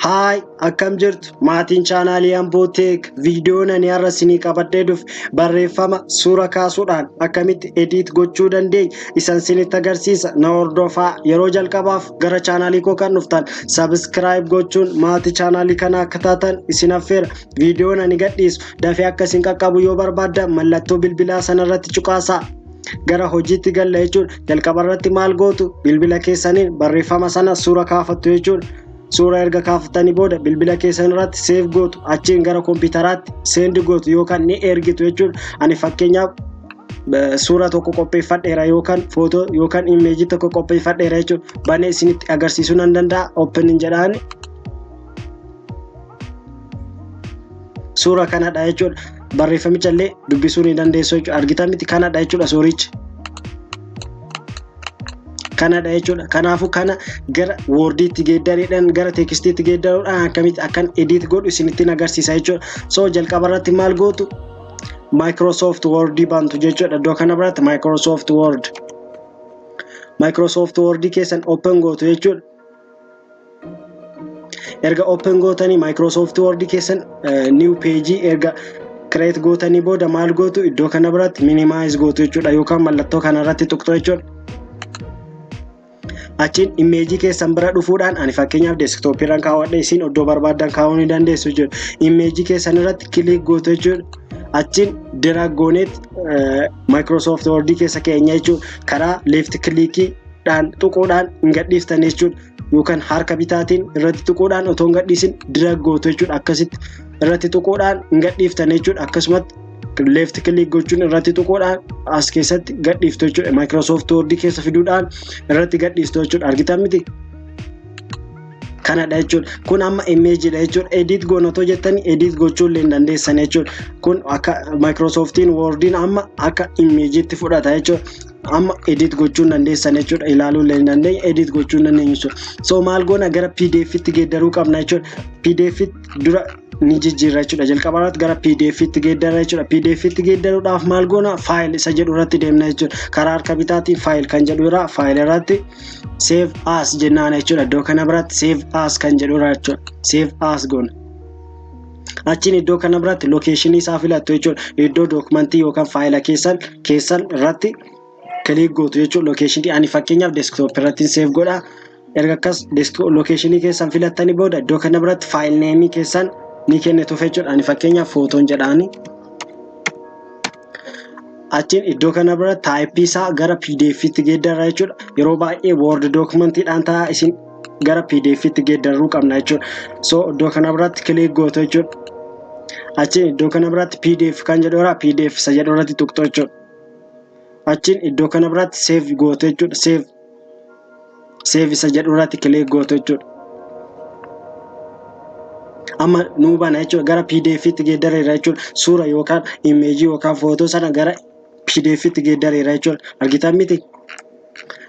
Haay, akkam jirtu maatiin chaanaalii Amboo Teek? Viidiyoon ani har'a isinii qabadhee dhufe barreeffama suura kaasuudhaan akkamitti ediit gochuu dandeenya isan isinitti agarsiisa. Na hordofaa. Yeroo jalqabaaf gara chaanaalii koo kan dhuftan sabiskiraayib gochuun maatii chaanaalii kanaa akka taatan isin affeera. Viidiyoon ani gadhiisu dafee akka isin qaqqabu yoo barbaaddan mallattoo bilbilaa sanarratti cuqaasaa. Gara hojiitti galla jechuudha. Jalqaba irratti maal gootu? Bilbila keessaniin barreeffama sana suura kaafattu jechuudha. Suura erga kaafatanii booda bilbila keessan irratti seef gootu, achiin gara kompiitaraatti send gootu yookaan ni ergitu jechuudha. Ani fakkeenyaaf suura tokko qopheeffadheera yookaan footoo yookaan imeejii tokko qopheeffadheera jechuudha. Banee isinitti agarsiisuu nan danda'a. Open hin jedhaani. Suura kanadha jechuudha. Barreeffamicha illee dubbisuu ni dandeessu jechuudha. Argitan miti? Kanadha jechuudha suurichi. Kanadha jechuudha. Kanaafuu kana gara Wordiitti geeddaruudhaan, gara teekstiitti geeddaruudhaan akkamitti akkan edit godhu isinitti agarsiisa jechuudha. So jalqaba irratti maal gootu? Microsoft Word bantu jechuudha. Iddoo kana biratti Microsoft Word. Microsoft Word keessan open gootu jechuudha. Erga open gootanii, Microsoft Word keessan new page erga create gootanii booda maal gootu? Iddoo kana biratti minimize gootu jechuudha yookaan mallattoo kana irratti tuqxu jechuudha. Achiin imeejii keessan bira dhufuudhaan, ani fakkeenyaaf desktop irraan kaawwadhe, isin iddoo barbaaddan kaa'uu ni dandeessu jechuudha. Imeejii keessan irratti click gootu jechuudha. Achiin drag gooneet Microsoft Word keessa keenya jechuudha. Karaa left clickiidhaan tuquudhaan hin gadhiiftan jechuudha. Yookaan harka bitaatiin irratti tuquudhaan otoo hin gadhiisin drag gootu jechuudha. Akkasitti irratti tuquudhaan hin gadhiiftan jechuudha. Akkasumatti left click gochuun irratti tuquudhaan as keessatti gadhiiftu jechuudha. Microsoft Word keessa fiduudhaan irratti gadhiiftu jechuudha. Argitan miti? Kanadha jechuudha. Kun amma imeejiidha jechuudha. Edit goona otoo jettanii edit gochuu illee hin dandeessan jechuudha. Kun akka Microsoftiin Wordiin amma akka imeejiitti fudhata jechuudha. Amma edit gochuu hin dandeessan jechuudha. Ilaaluu illee hin dandeenye, edit gochuu hin dandeenyu jechuudha. So maal goona? Gara PDFitti geeddaruu qabna jechuudha. PDFitti dura ni jijjiirra jechuudha. Jalqaba irratti gara PDFitti geeddarra jechuudha. PDFitti geeddaruudhaaf maal goona? File isa jedhu irratti deemna jechuudha. Karaa harka bitaatiin file kan jedhu irraa file irratti save as jennaan jechuudha. Iddoo kana biratti save as kan jedhu irra jechuudha. Save as goona. Achiin iddoo kana biratti locationii isaa filattu jechuudha. Iddoo dookumentii yookaan faayila keessan irratti click gootu jechuudha. Locationii ani fakkeenyaaf desktop irratti save godha. Erga akkas locationii keessan filattanii booda iddoo kana biratti file nameii keessan ni kennituuf jechuudha. Ani fakkeenyaaf footoon jedhaani. Achiin iddoo kana bira typeii isaa gara PDFitti geeddarra jechuudha. Yeroo baay'ee Word dookumentiidhaan ta'a, isin gara PDFitti geeddaruu qabna jechuudha. So iddoo kana biratti click gootu jechuudha. Achiin iddoo kana biratti PDF kan jedhu irraa PDF isa jedhu irratti tuqxu jechuudha. Achiin iddoo kana biratti save gootu jechuudha. Save isa jedhu irratti click gootu jechuudha. Amma nuu bana jechuudha. Gara PDFitti geeddareera jechuudha. Suura yookaan imeejii yookaan footoo sana gara PDFitti geeddareera jechuudha. Argitan miti?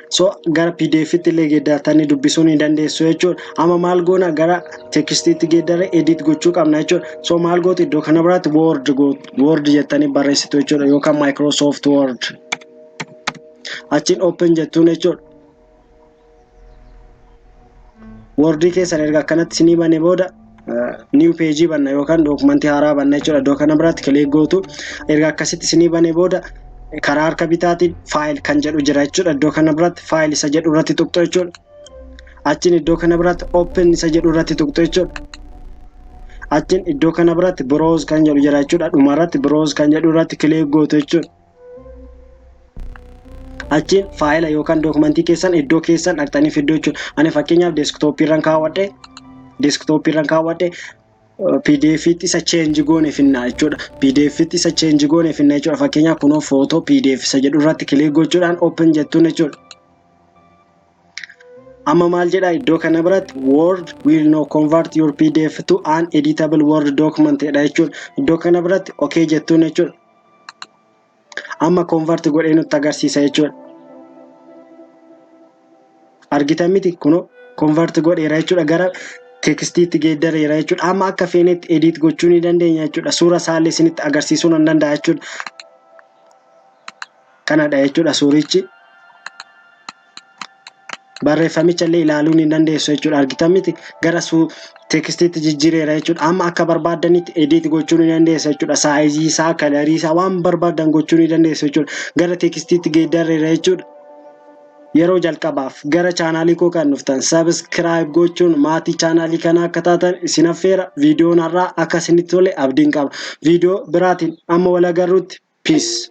So gara PDFitti illee geeddartanii dubbisuu ni dandeessu jechuudha. Amma maal goona? Gara tekstiitti geeddarre edit gochuu qabna jechuudha. So maal gootu? Iddoo kana biratti Word gootu. Word jettanii barreessitu jechuudha yookaan Microsoft Word. Achiin open jettuun jechuudha. Wordii keessan erga akkanatti isinii bane booda new page banna yookaan dookumentii haaraa banna jechuudha. Iddoo kana biratti click gootu. Erga akkasitti isinii bane booda karaa harka bitaatiin file kan jedhu jira jechuudha. Iddoo kana biratti file isa jedhu irratti tuqxu jechuudha. Achiin iddoo kana biratti open isa jedhu irratti tuqxu jechuudha. Achiin iddoo kana biratti browse kan jedhu jira jechuudha. Dhuma irratti browse kan jedhu irratti click gootu jechuudha. Achiin faayila yookaan dookumentii keessan iddoo keessan dhaqxanii fidduu jechuudha. Ani fakkeenyaaf desktopii irraan kaawwadhe, desktopii irraan kaawwadhe. PDFitti isa change goone finna jechuudha. PDFitti isa change goone finna jechuudha. Fakkeenyaaf kunoo footoo PDF isa jedhu irratti click gochuudhaan open jettuun jechuudha. Amma maal jedha iddoo kana biratti? "Word will now convert your PDF to an editable Word document" jedha jechuudha. Iddoo kana biratti okay jettuun jechuudha. Amma convert godhee nutti agarsiisa jechuudha. Argitan miti? Kunoo convert godheera jechuudha gara Textiitti geeddareera jechuudha. Amma akka feenetti edit gochuu ni dandeenya jechuudha. Suura isaallee isinitti agarsiisuu nan danda'a jechuudha. Kanadha jechuudha suurichi. Barreeffamicha illee ilaaluu ni dandeessu jechuudha. Argitan miti, gara textiitti jijjiireera jechuudha. Amma akka barbaaddanitti edit gochuu ni dandeessu jechuudha. Sizeii isaa, colorii isaa, waan barbaaddan gochuu ni dandeessu jechuudha. Gara textiitti geeddareera jechuudha. Yeroo jalqabaaf gara channelii koo kan dhuftan, subscribe gochuun maatii channelii kanaa akka taatan isin affeera. Viidiyoon har'aa akka isinitti tole abdiin qaba. Viidiyoo biraatiin amma wal agarruutti, peace.